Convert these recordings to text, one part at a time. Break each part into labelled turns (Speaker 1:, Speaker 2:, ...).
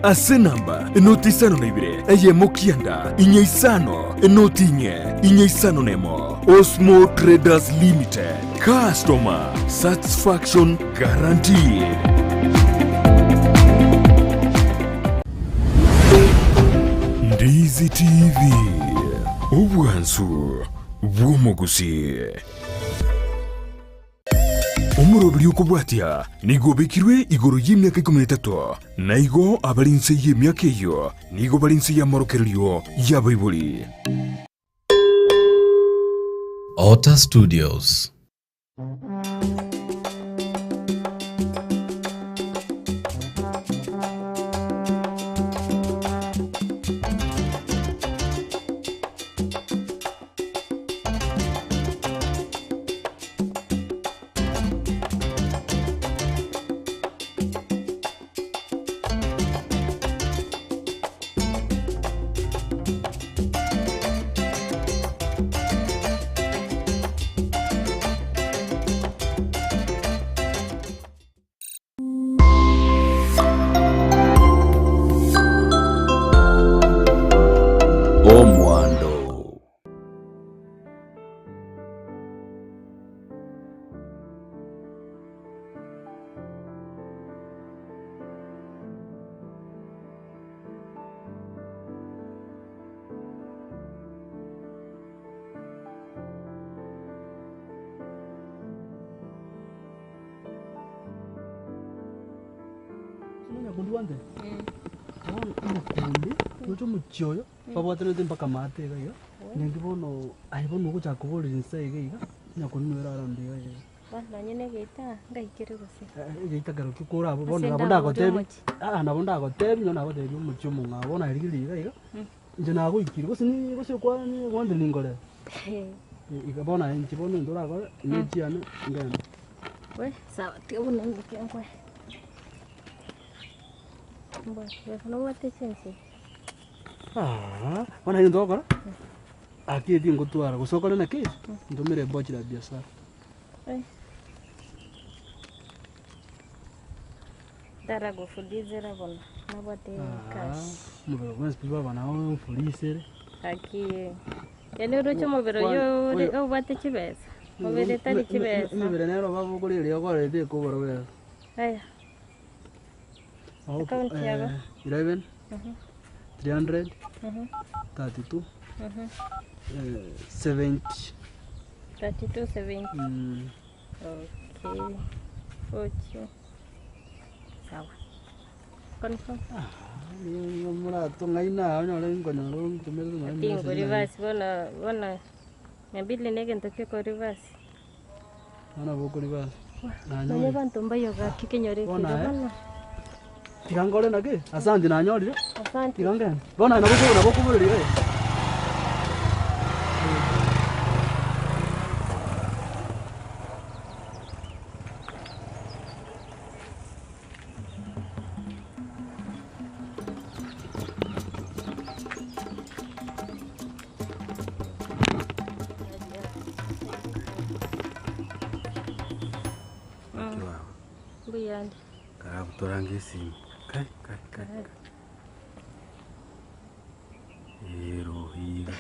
Speaker 1: ase enamba enoti isano na ibere, eyemo kianda, inye isano, enoti inye, inye isano nemo. Osmo Traders Limited, customer satisfaction guaranteed. Ndizi TV, obwansu bw'omogusii. Omoroberi okobwatia nigo obekirwe igoro y'emiaka ikomi na etato, na igo abare inse y'emiaka eyio nigo bare inse y'amorokererio y'abaibori.
Speaker 2: Otter Studios.
Speaker 3: Omwando.
Speaker 4: Nyakundi bwante bono omokundi roche omochie oyo babwatanete mpaka maate iga iga ninki bono aye bono ogochaka koborera inse iga iga nyakundi nigo erarande iga iga.
Speaker 5: Bono nonye na egeita ngaikere gose.
Speaker 4: Egeita kerokio kore abwo bono
Speaker 5: Ase
Speaker 4: nabo
Speaker 5: ndaborie
Speaker 4: ndagotebi
Speaker 5: omochie.
Speaker 4: aa nabo ndagotebi nonye nagotebi omochie omong'ao bono aye rigereria iga iga inche nagoikire gose ni gose okwane gwantere ningorere. Iga bono aye inche bono egento orakore ne chiane ngende.
Speaker 5: We sawa tiga buna ng'ike nkoe. Mbwate besa nobwate chinse.
Speaker 4: Aah, bono egento ogokora, akeiyo tingotwara gose okore naki, ntomere ebochi la biashara.
Speaker 5: Ntaragofulizera bono nabwate cash.
Speaker 4: Omobere bwensi pi baba nao omfulisere.
Speaker 5: Gaki yaani oroche omobere oyio ore obwate chibesa, mobere tari chibesa.
Speaker 4: Emebere nero baba okoreria okorete ekobora besa.
Speaker 5: Aya. Account yabo.
Speaker 4: 11 300 32 70.
Speaker 5: 32 70. Okay. Oche. Sawa. Confirm.
Speaker 4: Moratong'aina aa onyore nkonyora ntomere nonye
Speaker 5: Ati
Speaker 4: message
Speaker 5: ngo
Speaker 4: naende.
Speaker 5: reverse bono bono nyambili na egento kia oko reverse.
Speaker 4: Bono nabo oko reverse.
Speaker 5: Nonye
Speaker 4: Nanyore.
Speaker 5: abanto mbayo gaki ekenyoro eke
Speaker 4: Bono
Speaker 5: iga
Speaker 4: aye.
Speaker 5: bono.
Speaker 4: Tiga nkore naki, asante nanyorire.
Speaker 5: Asante.
Speaker 4: Tiga ngende. Bono aye nabo nabo okoboreria eh.
Speaker 5: Mbuyande.
Speaker 6: Karabutorange esimi. Kai, kai, kai. Ero iga.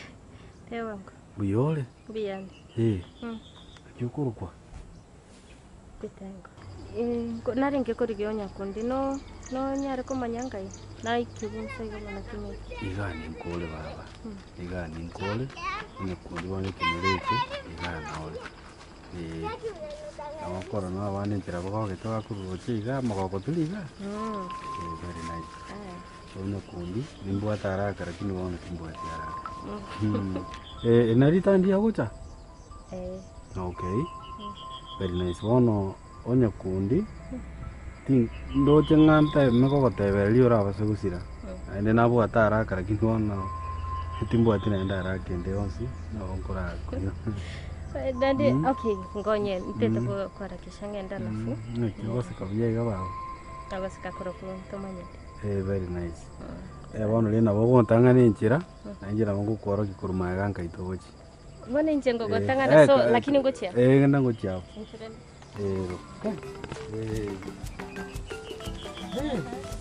Speaker 5: Tebango.
Speaker 6: Mbuya ore?
Speaker 5: Mbuyande.
Speaker 6: Eh.
Speaker 5: Mm.
Speaker 6: Naki okorokwa?
Speaker 5: Bitengo. Narenge korigia onyakundi no nonyare komanya ngai naikire inse iga bono timanyeti.
Speaker 6: Iga ninkore baba, iga ninkore, onyakundi bono ekenyoro eke, iga nore. Eeh, nabo okorora na abana enchera bagogete bakorwa roche iga, omogoko tori igaa, eh very nice. Onyakundi, nimbwate haraka lakini bono timbwati haraka. Nari ritang'ani riagocha? Okay, very nice. Bono onye kundi, ti ndoche ng'a nteme kogotebereria orabase gosira, naende nabwate haraka lakini bono timbwati naende haraka ende yonsi, nabo nkorakonywa.
Speaker 5: Naende okay nkonye ntete koharakisha ng'ende alafu.
Speaker 6: Naki ogoseka buya iga baba?
Speaker 5: Nagoseka korokwo ntomanyete.
Speaker 6: Eh, very nice. Bono rende nabo ogontang'ana enchera, nainche nabo ngokworokia korwa magega nkaitwa gochia.
Speaker 5: Bono inche ngogotang'ana so lakini ngochia.
Speaker 6: Eh, genda ngochia abwo.
Speaker 5: Inche rende.
Speaker 6: Eh, eh.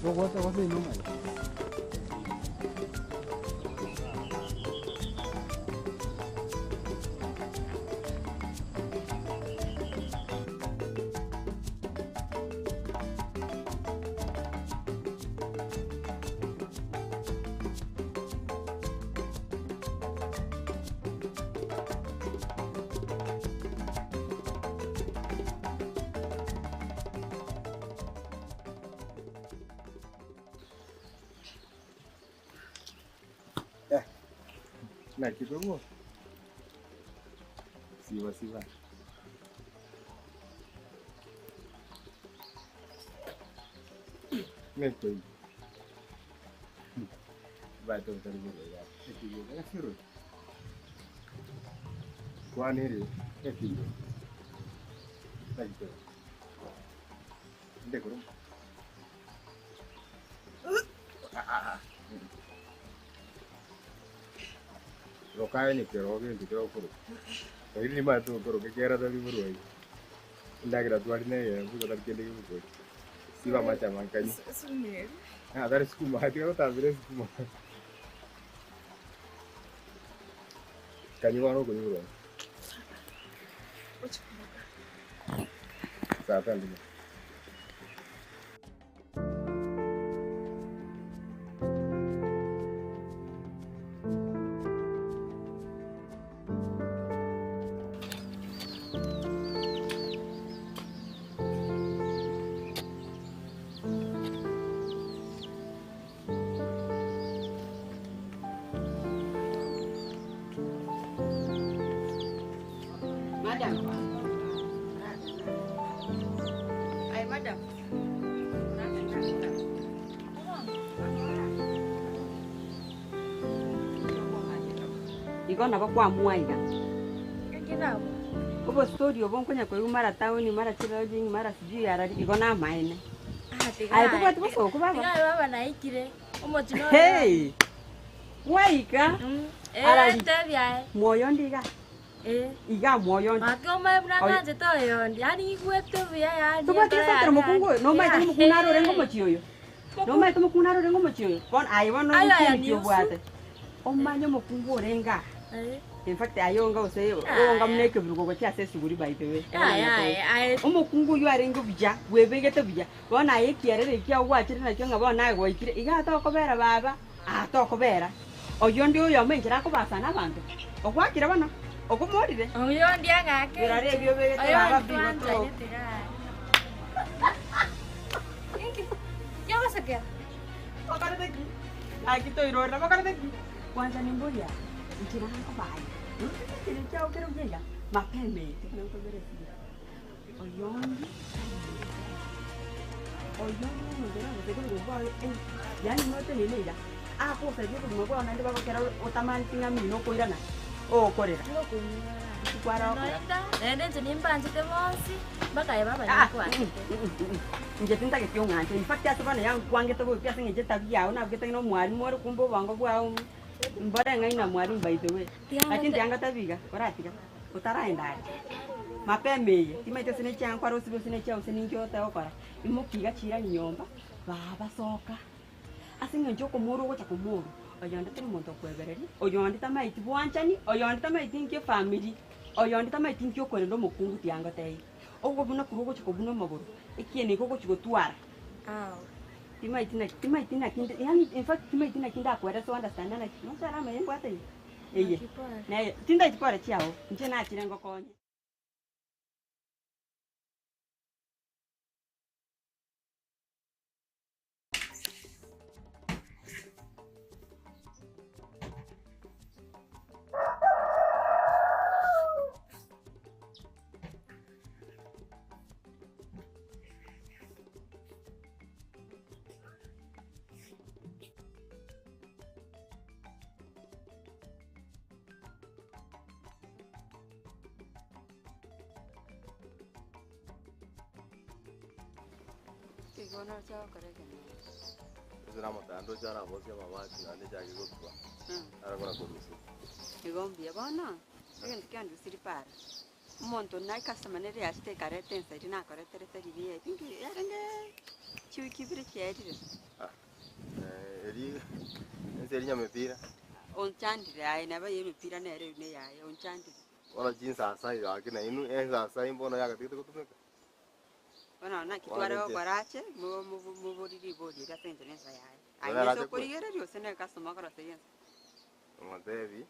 Speaker 6: Gogocha gose nomanya. Naki tobwo? Siba siba. Naki Bato tari boro ya. Eki Kwanere eki. Naki to. Ndekoro. Rokae ni kero gento kero Lakini ni mato koro ke kera tari boro ai. Ndagira twari ne ya buga tari kende giko. Siba macha mankanyi.
Speaker 3: Sumeri.
Speaker 6: Ah, tari sukuma, tiga gotambire sukuma. Kanyi wano ko nyuro. Saa tano.
Speaker 7: Madam. Ay, madam. Igo nabo kwamwaiga
Speaker 5: Inki nabo?
Speaker 7: Obo story obo nkonya koigwa mara town mara chilodging mara sijui arari igo namaene.
Speaker 5: Ah, tiga.
Speaker 7: Aye tobwati bosoko baba.
Speaker 5: Tiga baba naikire. Omochino.
Speaker 7: Hey. Waika.
Speaker 5: Eh,
Speaker 7: Arari.
Speaker 5: tebia.
Speaker 7: Mwoyo ndiga.
Speaker 5: Eh.
Speaker 7: Iga mwoyo ndi.
Speaker 5: Make omae buna ng'anchete oyondi. Yaani igwete buya yaani.
Speaker 7: Tobwati gosatera mokungu oyo nomaete ng'a omokungu naro orenge omochie oyo. Nomaete omokungu naro orenge omochie oyo. Bono aye bono
Speaker 5: Ayo aya
Speaker 7: nki
Speaker 5: ni
Speaker 7: obwate. Omanye omokungu orenge aa.
Speaker 5: Eh.
Speaker 7: In fact aye onga gose onga muna ekeburugo gochia ase esuguri by the way.
Speaker 5: Aya aya aya.
Speaker 7: Omokungu oyo arenge buya, bwebegete buya. Bono aye ekiarere ekia ogwachire nakio ng'a bono aye gwaikire. Iga tokobera baba, aa tokobera. Oyo ndi oyomo enchera akobasana abanto. Ogwakire bono, okomorire.
Speaker 5: Oyondi ang'ake.
Speaker 7: Birore ebio obegete baba
Speaker 5: Oyondi
Speaker 7: bigo
Speaker 5: twanchane
Speaker 7: to.
Speaker 5: tiga. Inki? Kiagosekera?
Speaker 7: Okorete ki? Aki toirorera bokorete ki? Kwanza nimboria. Nchera nkobaya. Kere kiao kere buya. Mapeme tikana nkobere siga. Oyondi. Oyondi omongera gose kore gwa yani note nene ira. Akosaria obogima bwao naende bagokera otamani ng'a mino okoirana. Okorera. Kwarokora.
Speaker 5: Naende inche nimbanchete bonsi mpaka baba
Speaker 7: Ah,
Speaker 5: ninkwanchete.
Speaker 7: Inche tintagete ong'anche. In fact ase bono yankwangete goika ase eng'encho etabia yao nabwete ng'a omwalimu ore kumbe obongo bwao mbore ng'ai na mwalimu by the way. Lakini tianga tabiga oratiga otaraenda are. Mapema eye timaete ase nechiankwara osibe ase nechiao ase ninki oteba gokora. Imoki iga chira nyomba baba soka. Ase eng'encho okomorwa ogocha komorwa oyonde tari monto okwebereria oyonde tamaeti bwanchani oyonde tamaeti nki efamiri oyonde tamaeti nki okorenda omokungu tiangotebia. Ogo buna korwa ogocha kobuna amagoro ekieni igo ogochi gotwara.
Speaker 5: Ao.
Speaker 7: Timaeti naki timaeti naki yaani in fact timaeti naki ndakweresa ounderstand naki nochara amaye mbwate eye. Eye. Naye tindaeti pore chiao inche nachire ngokonye.
Speaker 6: Ase namotando charabosia amabati naende chake gotwa. Arakora korusia.
Speaker 7: Igo mbuya bono, egento kiandusiri para. Omonto na ecustomer nere yachete ekareta ensa eria nakoreterete riria I think yarenge chiwiki ibere chiaerire.
Speaker 3: Eri ense eri nyamepira.
Speaker 7: Onchandire aye neba ye emepira nere eywo neyaye onchandire.
Speaker 3: Bono chinsasa gaki nainwe ensasa mbono yagatigete gotumeka.
Speaker 7: Bono naki
Speaker 3: Bono
Speaker 7: tware
Speaker 3: inche-
Speaker 7: gokora ache mo- mo- moborie ribori erio ase eng'encho nensa yaye. Aye
Speaker 3: Bono
Speaker 7: nase
Speaker 3: arache kwe-
Speaker 7: okorigereria gose ne ecustomer okoroseria ensa.
Speaker 3: Omotebi,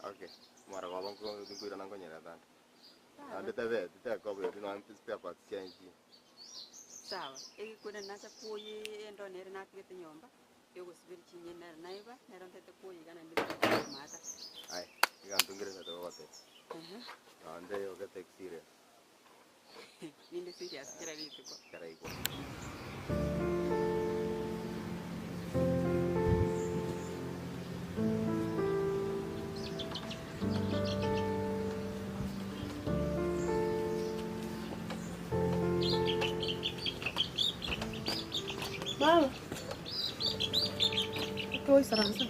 Speaker 3: okay, maragoba nko nkoirana nkonyereta ande. Naende tebeti tekoba erio nonye spare parts chiaye nchiyo.
Speaker 7: Sawa, egekone nacha koyia endoo nere natigete nyomba, yogosiberia chinyeni nere naiba, nero ntete koyia iga naende ntoke maata.
Speaker 3: Aye, iga ntungire esete gogotebia. Naende ogete serious.
Speaker 7: Ninde serious kera rituko.
Speaker 3: Kera igwa.
Speaker 8: Mama. Toisaransa.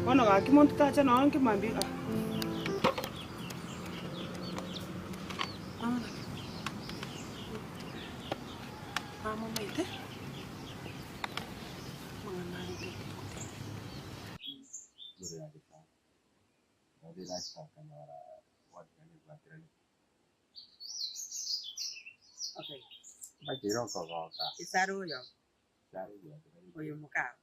Speaker 8: Bono gaki monto tacha nonya nkemambia ah. Mama naki? Mama omaete, amang'ana arenge ngotebie.
Speaker 7: Okay. Esara oyo, oyo mokao.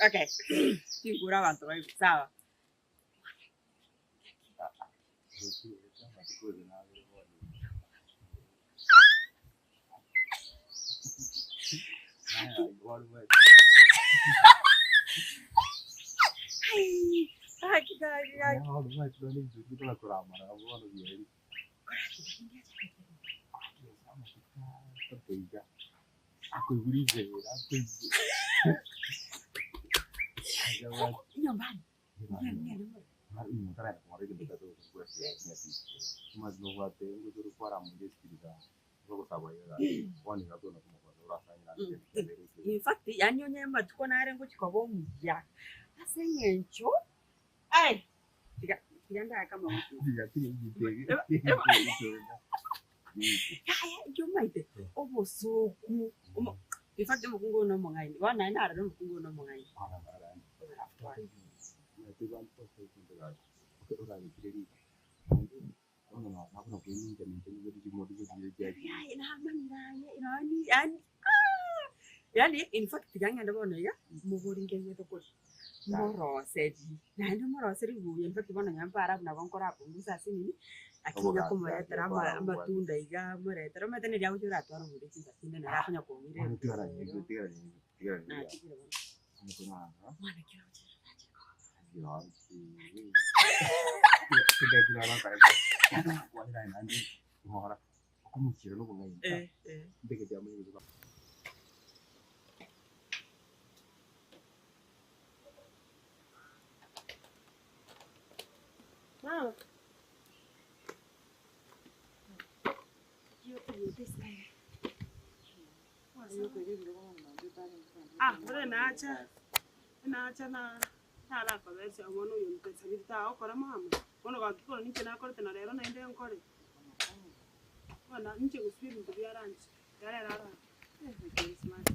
Speaker 7: Okay, tinkure abanto baigwe, sawa. Gaki, gaki, gaki. Nyumbani. In fact, yaani onye amatuko nare ngochia koba omuya, ase eng'encho, ai, tiga tiga ndake amaguta. Yaya, ekio omaete, obosoku, omo in fact omokungu oyo na omong'aini, bono naende narora omokungu oyo na omong'aini. Yaye namanyire aye yaani yaani aah yaani in fact tiga ng'ende bono iga, mobori nkegete koria, moroseri, naende moroseri buya in fact bono nyaye mpare abwo nabo nkorapungusa ase nini, lakini onye komoretera ama amatunda iga moretere omanyete neri agocha oratware omonto chinsa chinde nere akonya kong'ira natigire bono. Mwana kera oche Eh, eh.
Speaker 8: Mama. Ah, bore nacha, nacha na narakobesia bono oyo ntesabiri tagokora mama, bono gaki korwa ninche nakorete na rero naende nkore. Bono ninche gosibia ebinto bia lunch, ekero ere arare, eh lakini smart.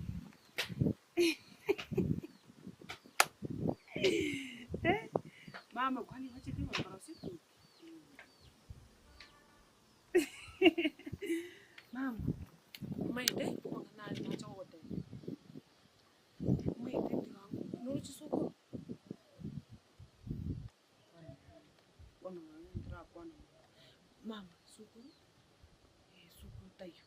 Speaker 8: Eh, mama kwani wachete igoro korosia etuki? Mama, omanyete amang'ana aria nacha gogotebia, omanyete tiga noroche sokoro? Bono nonye ntorakwana mono. Mama, sokoro, eh sokoro taiyo.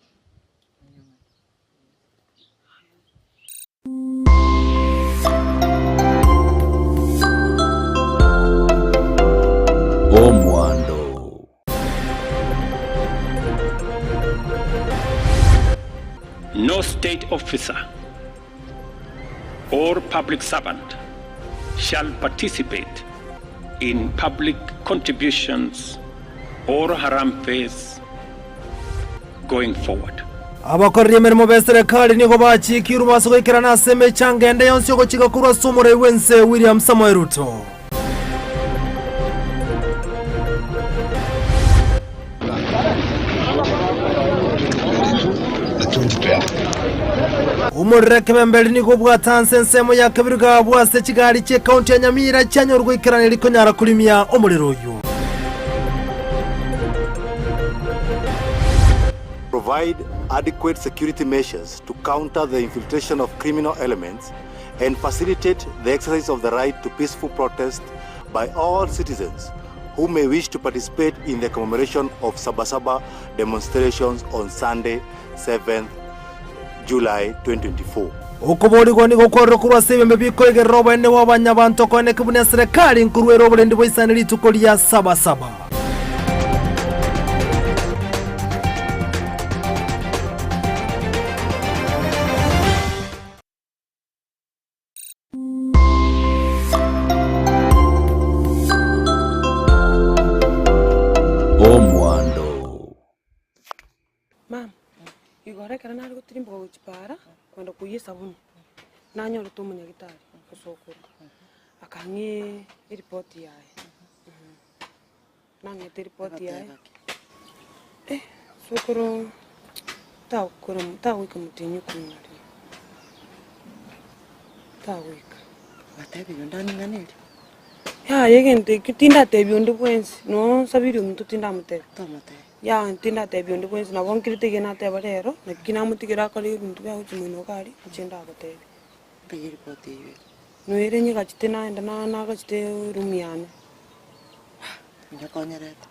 Speaker 2: Omwando.
Speaker 9: No state officer or public servant shall participate in public contributions or harambees going forward.
Speaker 10: Abakoreri emeremo b'eserekari nigo bachiikirwe base goikerana ase emechango ende yonsi ogochika korwa ase omorai bw'ense William Samoei Ruto. Omorero ekebemberi nigo obwate anse ensemo ya Kebiriga abwo ase chigari chi'ekaunti ya Nyamira chianyorwa goikerana eri konyara korimia omorero oyio.
Speaker 11: Provide adequate security measures to counter the infiltration of criminal elements and facilitate the exercise of the right to peaceful protest by all citizens who may wish to participate in the commemoration of Sabasaba demonstrations on Sunday 7th July 2024.
Speaker 10: Okoboorigwa nigo kwarure korwa ase ebiombe bikoigerera oboene bw'abanyabanto koeneke buna eserekari nkorwa ere oborendi bwa isano rituko ria Sabasaba.
Speaker 2: Omwando.
Speaker 8: Mama, igoro ekero nare gotirimboka gochia paara, kwenda koiyia esabuni, nanyorete omonyagitari osokoro, akang'ee eripoti yaye, nang'ete eripoti yaye, eh, sokoro tagokora tagoika motienyi ikomi na rimo, tagoika.
Speaker 7: Gwatebirie onde aning'ana erio?
Speaker 8: Yaya egento ekio tindatebia onde bwensi, noo nsabiri omonto tindamotebia.
Speaker 7: Tomotebia.
Speaker 8: Yaya tindatebia onde bwensi, nabo nkirete iga nateba rero, naki namotigera akore ebinto biaye gochia moino iga aria, inche ndagotebia.
Speaker 7: Nkai eripoti eyio ere?
Speaker 8: Noere nyegachete naenda na nagachete eroom yane.
Speaker 7: Nyakonyerete.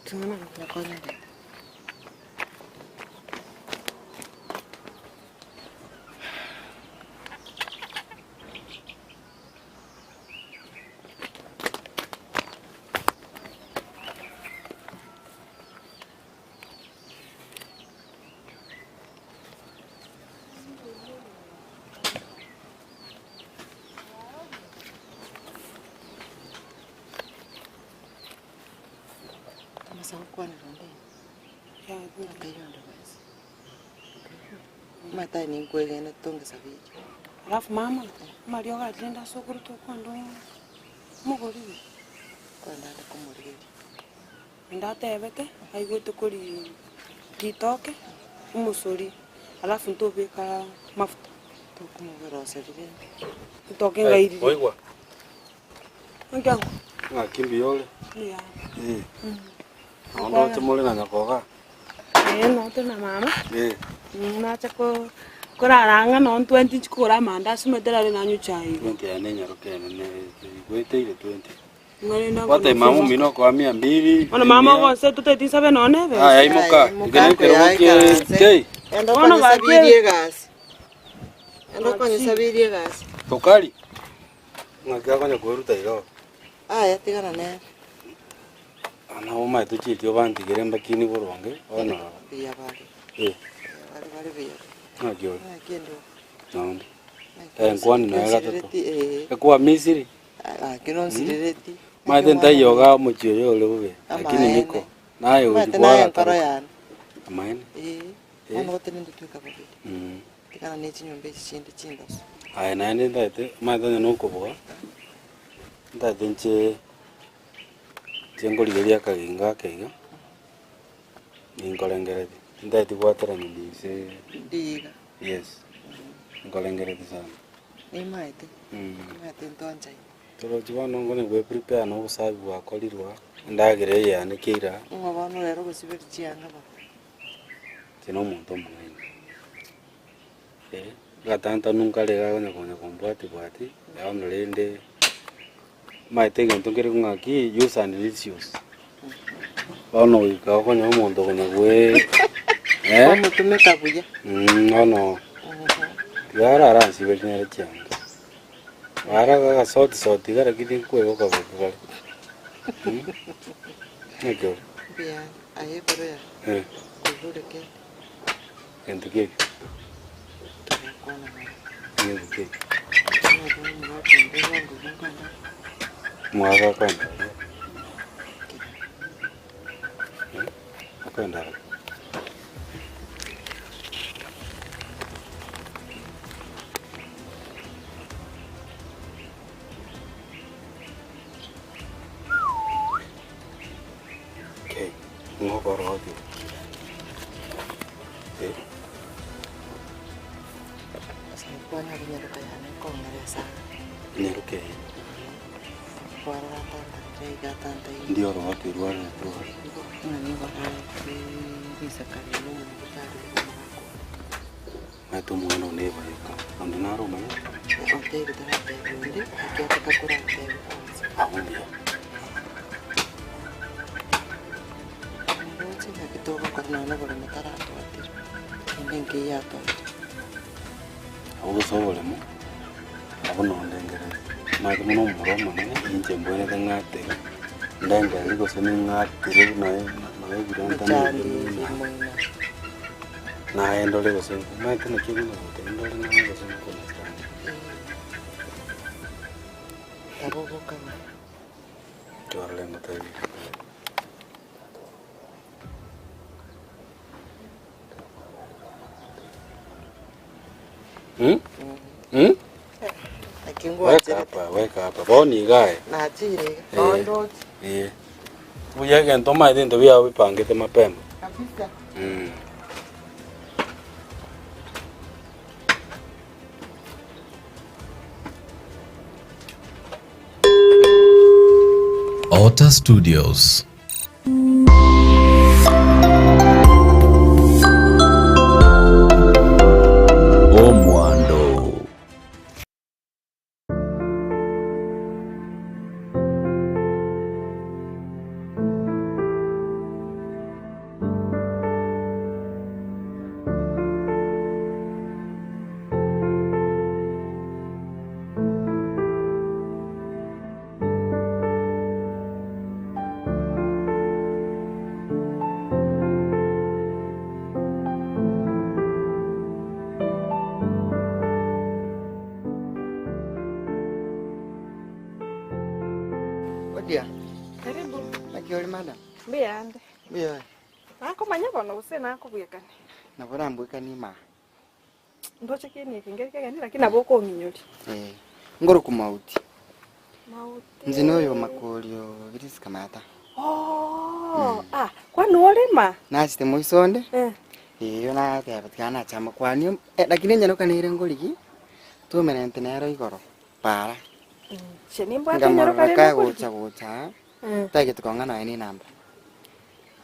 Speaker 8: Ting'ana.
Speaker 7: Nyakonyerete. Amasago gokwanera onde taiyo onde bwensi. Omanyete aye ninkwegene tongesabirie.
Speaker 8: Alafu mama, amariogo aria rende ase okorutwa okwenda omogorire.
Speaker 7: Kwenda ande komorigeria.
Speaker 8: Naende atebete, aigwete kori ritoke, omosori, alafu ntobeka mafuta.
Speaker 7: Tokomoboroseria rende.
Speaker 8: Ritoke ngairire.
Speaker 6: Oigwa?
Speaker 8: Nki ango?
Speaker 6: Ng'aki mbuya ore?
Speaker 8: Mbuya.
Speaker 6: Eh. Nabo ndoche more na nyakoga?
Speaker 8: Eh, noo tore na mama.
Speaker 6: Eh.
Speaker 8: Nacha ko korara ang'e noo ntwenti nchi kogora amandasi omanyete rari nanywa echae igo.
Speaker 6: Twenty yane enyaroka enene igwete ire twenty. Gwatebia mama omino okoa mia mbili.
Speaker 8: Bono mama ogonse toteti nsabe nonya na ebesa.
Speaker 6: Aya imoka. Eke nekerogo kie chei.
Speaker 7: Enda
Speaker 8: Bono
Speaker 7: okonyesabirie egasi. Enda okonyesabirie egasi.
Speaker 6: Tokari. Ng'aki akonya kweruta igo.
Speaker 7: Aya tigana nere.
Speaker 6: Ana omanyete chieti obantigere mbakini boronge bono.
Speaker 7: Buya bare.
Speaker 6: Eh.
Speaker 7: Bare bare buya.
Speaker 6: Ng'aki ore?
Speaker 7: Ng'aki ende.
Speaker 6: Naende. Eh, nkwani naye gatato. Ekwa Misiri.
Speaker 7: Gaki nonsirereti.
Speaker 6: Maete ntaiyo iga omochie oyo ore bobe, lakini
Speaker 7: Amaene.
Speaker 6: niko naye
Speaker 7: Omanyete
Speaker 6: gochia
Speaker 7: naye
Speaker 6: kwagata
Speaker 7: enkoro
Speaker 6: boka.
Speaker 7: yane.
Speaker 6: Amaene.
Speaker 7: Ee,
Speaker 6: Eh.
Speaker 7: bono gotenenete tweka babere.
Speaker 6: Mm.
Speaker 7: Tigana ne chinyomba echi chinde chindoso.
Speaker 6: Aye naende ntaete, omanyete onye nokoboa, ntaete inche inche nkorigereria akagingo ake iga, ninkorengereria, tintaeti gwaterania inse
Speaker 7: Ndiga.
Speaker 6: yes, nkorengereria sana.
Speaker 7: Nimaete, nimaete ntwanchaine.
Speaker 6: Torochi bono nkone gwe prepare na obosabi bwakorirwa, endagera eye yane keira.
Speaker 7: Ng'o bono rero ogosiberia chianga bono?
Speaker 6: Inche na omonto omong'aini. Eh, agatantanu nkare iga akonya konya kombwati bwati, bono rende, omanyete egento nkere ng'aki use and misuse. Bono goika okonye omonto okonya gwe eh,
Speaker 7: Omotumeka buya.
Speaker 6: Bono tiga araransiberie nere chianga. Ara agasoti soti iga lakini nkweboka bobe bare. Naki ore?
Speaker 7: Mbuya aye ekero ya
Speaker 6: Eh.
Speaker 7: koigure kende.
Speaker 6: Gento ki ekio?
Speaker 7: Togokwana mono.
Speaker 6: Gento ki ekio? Omwaka akoenda aria. Akoenda aria. Oroboti oro. Eh.
Speaker 12: Kwana ari nyaroka yane ekong'eresa.
Speaker 6: Nyaroka eye.
Speaker 12: Kwarora atantangire iga atantaire.
Speaker 6: Ndi oroboti rwaretwa ore.
Speaker 12: Ng'a nigo naetwe risaka riria omonyagitari omogaka oria.
Speaker 6: Omanyete omwana one ebayoka, onde naro omanyete?
Speaker 12: Otebi taratebia onde, ekiagera takoratebia kwanza.
Speaker 6: Abwo mbuya.
Speaker 12: Ndoche ng'aki togokora nonya na oboremo taratwatera, kende nkeiyo atoete.
Speaker 6: Abwo gose oboremo, abwo nondengereria. Omanyete buna omomura omonene, inche mbwenerete ng'atere, ndengererie gose ning'atere noe noe ebirenta
Speaker 12: Emechando
Speaker 6: na
Speaker 12: eye moino.
Speaker 6: Naye ndore gose omanyete naki buna goteba ndore naye gose nko-understand.
Speaker 12: Tabobokana.
Speaker 6: Chorore ngotebi. Mm? Mm?
Speaker 12: Naki
Speaker 6: Weka
Speaker 12: ngwancherete.
Speaker 6: hapa, weka hapa. Bono iga aye.
Speaker 12: Nachire iga.
Speaker 6: Eh.
Speaker 12: Bono ndoche.
Speaker 6: Eh. Buya egento omanyete ebinto biago bipangete mapema.
Speaker 12: Kabisa.
Speaker 6: Mm.
Speaker 2: Otter Studios. Omwando.
Speaker 12: Odia.
Speaker 13: Karibu.
Speaker 12: Naki ore madam?
Speaker 13: Mbuyande.
Speaker 12: Mbuya.
Speaker 13: Nakomanya bono gose nakobwekani.
Speaker 12: Nabo orambwekanie maa.
Speaker 13: Ndoche kini eke nkeri kegeni lakini nabo okong'inyoria.
Speaker 12: Eh. Ngoroku Mauti.
Speaker 13: Mauti.
Speaker 12: Inche noyo makori o Grace Kamata.
Speaker 13: Oh, ah, kwani orema?
Speaker 12: Nachete moisonde.
Speaker 13: Eh.
Speaker 12: Eyo nateba tiga nache amakwani eh, lakini enyaroka nere ngorigi tuomerente nero igoro para.
Speaker 13: Inche nimbwate enyaroka
Speaker 12: Nkamorora
Speaker 13: rende
Speaker 12: kagocha
Speaker 13: okorigia.
Speaker 12: gocha
Speaker 13: Eh.
Speaker 12: tagete kong'a nonya ne enamba.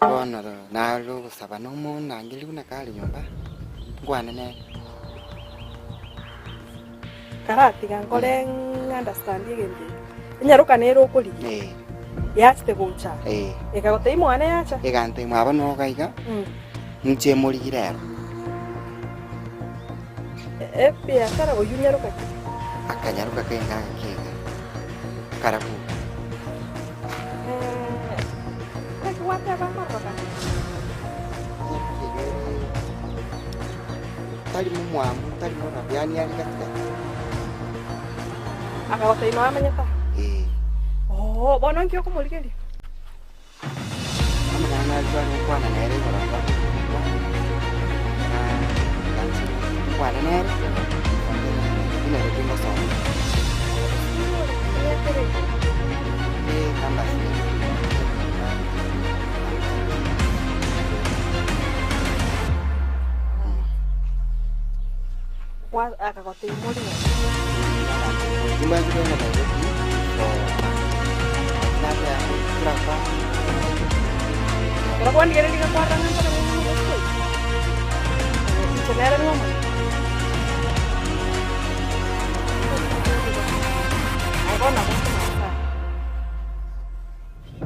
Speaker 12: Bono nare ogosaba nomonangeria buna kare nyomba nkwane nere.
Speaker 13: Karatiga nkore ng'understand egento eke. Enyaroka nere okorigia.
Speaker 12: Eh.
Speaker 13: Yachete gocha.
Speaker 12: Eh.
Speaker 13: Ekagotebia mwane yacha.
Speaker 12: Egantebia mwabo noga iga, inche emorigire ero.
Speaker 13: Ebiasara oyio nyaroka ki?
Speaker 12: Akanyaroka kenge agake iga, karabuka.
Speaker 13: Naki gwateba amarorokano?
Speaker 12: Nyaroka iga ere tari momwamu, tari morabu, yaani are gati gati.
Speaker 13: Akagotebia noamanyete aa?
Speaker 12: Ee.
Speaker 13: Oo, bono nki okomorigeria?
Speaker 12: Amang'ana naria tware gokwana nere igoro nkwane nere, buna ere tingosoma. Ee, campus
Speaker 13: Akagotebia morigani.
Speaker 12: Timbanchi kogenda Nairobi gosoma. Nateba turakwana.
Speaker 13: Ekero kwandigereria iga kwarora ng'a ntore buna omogotu oyo, inche nere nomanya. Aye bono nabo nkomaete aya.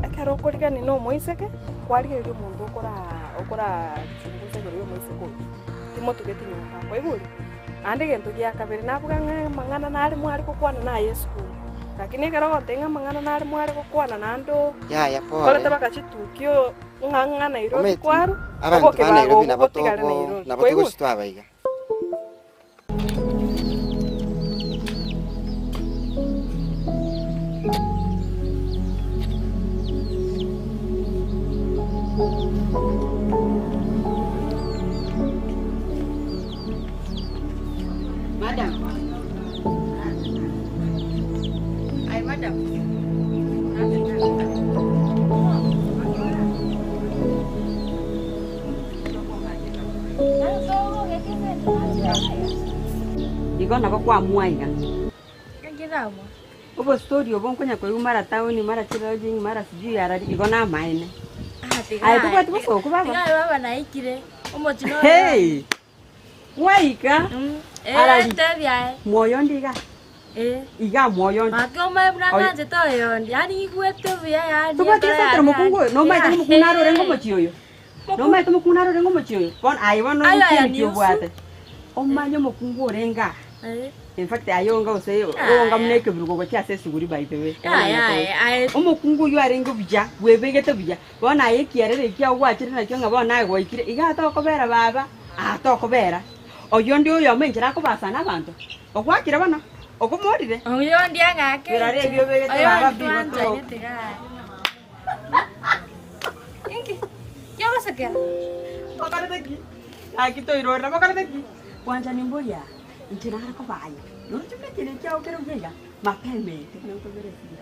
Speaker 13: Ekero okorigania na omoiseke, kwarigereria omonto okora okorachungusa igoro ya omoiseke oyio, timotugeti nyomba, kwaigure? Naende egento gia kabere nabuga ng'a amang'ana nare mware gokwana naye esukuru, lakini ekero ogontebia ng'a amang'ana nare mware gokwana naende oo
Speaker 12: Yaya pole.
Speaker 13: okorete baka chitukio ng'a ng'a Nairobi
Speaker 12: Omanyete
Speaker 13: kwarwa,
Speaker 12: abanto
Speaker 13: oboke
Speaker 12: ba Nairobi
Speaker 13: bagogo
Speaker 12: nabo
Speaker 13: otigare
Speaker 12: togo
Speaker 13: Nairobi,
Speaker 12: nabo
Speaker 13: kwaigure?
Speaker 12: togochi twabaiga.
Speaker 7: Madam. Ay, madam. Igo nabo kwamua iga. Obostori obo nkonya koigwa mara town mara chilodging mara sijui arari igo namaene. Aye tobwati bosooku baba? Hey! Gwaika arari mwoyo ndi iga iga mwoyo ndi. Tobwati gesatero mokungu oyo nomaete ng'a omokungu naro orenge omochie oyo? Nomaete omokungu naro orenge omochie oyo? Bono aye bono ekieni ki obwate? Omanye omokungu orenge aa. In fact aye onga gose onga buna ekeburugo gochia ase esuguri by the way. Omokungu oyio arenge buya, bwebegete buya, bono aye ekiarero ekio kiago gwachire nakio ng'a bono aye gwaikire, igaa tokobera baba, aa tokobera. Oyio onde oyomo enchera akobasana abanto, ogwakire bono, okomorire. Biraro ebio obegete baba mbigotoka. Mokorete ki? Gaki toirorera, mokorete ki? Bwanchani mbuya, inche nare kobaaya, noroche buna ekiina ekiao kere buya iga, mapema eye, tiga nantobere esegi.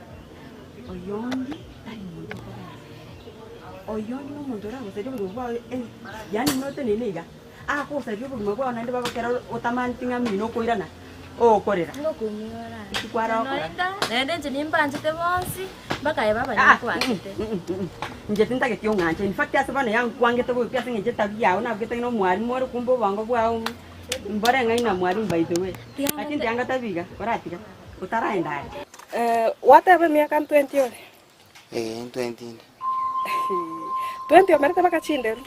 Speaker 7: Oyondi tari monto okobera, oyondi nomonto oragosaria obogima bwao yaani buna oteneine iga, agosaria obogima bwao naende bagokera otamaneti ng'a mino okoirana, ogokorera. Rituko arokora.
Speaker 5: Naende inche nimbanchete bonsi, mpaka aye baba ninkwanchete.
Speaker 7: Inche tintageti ong'anche, in fact ase bono yankwangete bobe ase eng'encho etabia yao nabwete ng'a nomwalimu ore kumbe obongo bwao mbore ng'ai na mwalimu by the way. Lakini tiga ngotebi iga, oratiga, otaraenda are.
Speaker 13: Gwateba emiaka ntwenti ore?
Speaker 12: Ee, ntwenti inde.
Speaker 13: Twenti omerete mpaka chinderu?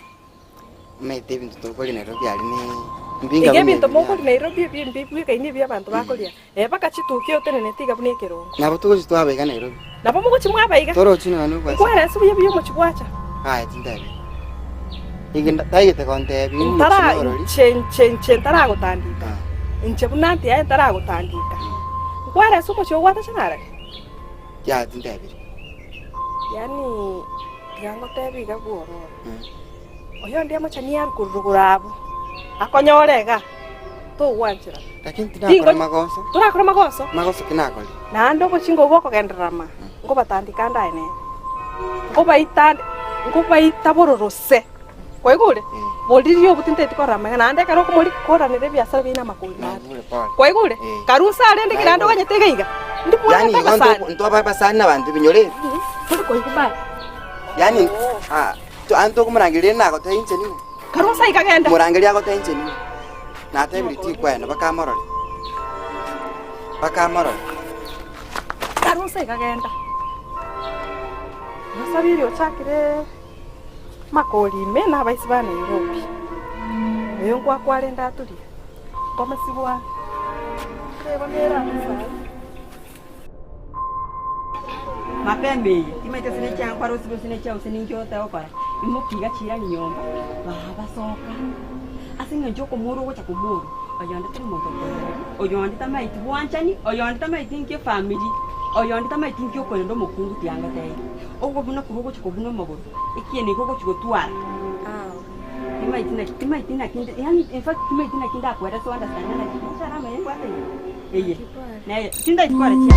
Speaker 12: Omanyete ebinto tokoria Nairobi aria ne mbinga
Speaker 13: Iga
Speaker 12: buna
Speaker 13: ebinto
Speaker 12: ebi
Speaker 13: mokoria Nairobi ebi mbibwekaini ebi abanto bakoria, eh mpaka chituki oteneneti iga buna ekerongo.
Speaker 12: Nabo togochi twaba iga Nairobi.
Speaker 13: Nabo mogochi mwaba iga?
Speaker 12: Torochi nonya na obwasi.
Speaker 13: Nkwere ase buya buya omochi bwacha.
Speaker 12: Aye tintebia. Inche taigete gontebia omochi
Speaker 13: Ntara
Speaker 12: norori.
Speaker 13: inche inche inche ntaragotandika. Inche buna nti aye ntaragotandika. Nkwere ase omochi ogwatacha narari?
Speaker 12: Yaya tintebiri.
Speaker 13: Yaani tiga ngotebie iga bwororo. Oyonde amochani aru korwa rogoro abwo, akonyore iga, togwancherana.
Speaker 12: Lakini tinakora magoso.
Speaker 13: Torakora magoso?
Speaker 12: Magoso ki nakore?
Speaker 13: Naende obochinga obwo bokogenderera ama, nkobatandika ande aye nere. Nkobaita nkobaita bororose. Kwaigure? Boriria obwo tinteti korora amang'ana, naende ekero okomori koranera ebiasara biaino amakori nare.
Speaker 12: Naigure pole.
Speaker 13: Kwaigure? Karusa arende ki naende oganyete iga iga? Ndi
Speaker 12: Yaani
Speaker 13: bwate
Speaker 12: igo
Speaker 13: abasani.
Speaker 12: ntoba abasani na abanto ebinyoro ebi.
Speaker 13: Tori koigwa baye.
Speaker 12: Yaani ah, anto okomorangeria rende nagotebia inche ning'o?
Speaker 13: Karusa iga genda.
Speaker 12: Morangeria agotebia inche ning'o? Natebire tikwenda bakamorore. Bakamorore.
Speaker 13: Karusa iga genda. Nasabiri ochakire Makori ime nabaisi ba Nairobi. Oyo nkwakware ndaturia, nkomesibwa nigo nere ase esare.
Speaker 7: Mapema eye, timanyete ase ne chiankwa rosi gose ne chiago gose ninki oteba gokora, imoka iga chiirani nyomba, baba soka. Ase eng'encho okomorwa ogocha komorwa, oyonde tari monto okoereria, oyonde tamaeti bwanchani, oyonde tamaeti nki efamiri, oyonde tamaeti nki okorenda omokungu tiangotebi. Okobuna korwa ogochia kobuna omogoro, ekieni eke ogochia gotwara, timaeti naki timaeti naki nde yaani in fact timaeti naki ndakoerese o understand naki biashara amaye mbwate iga, eye neye tintageti kore chianga.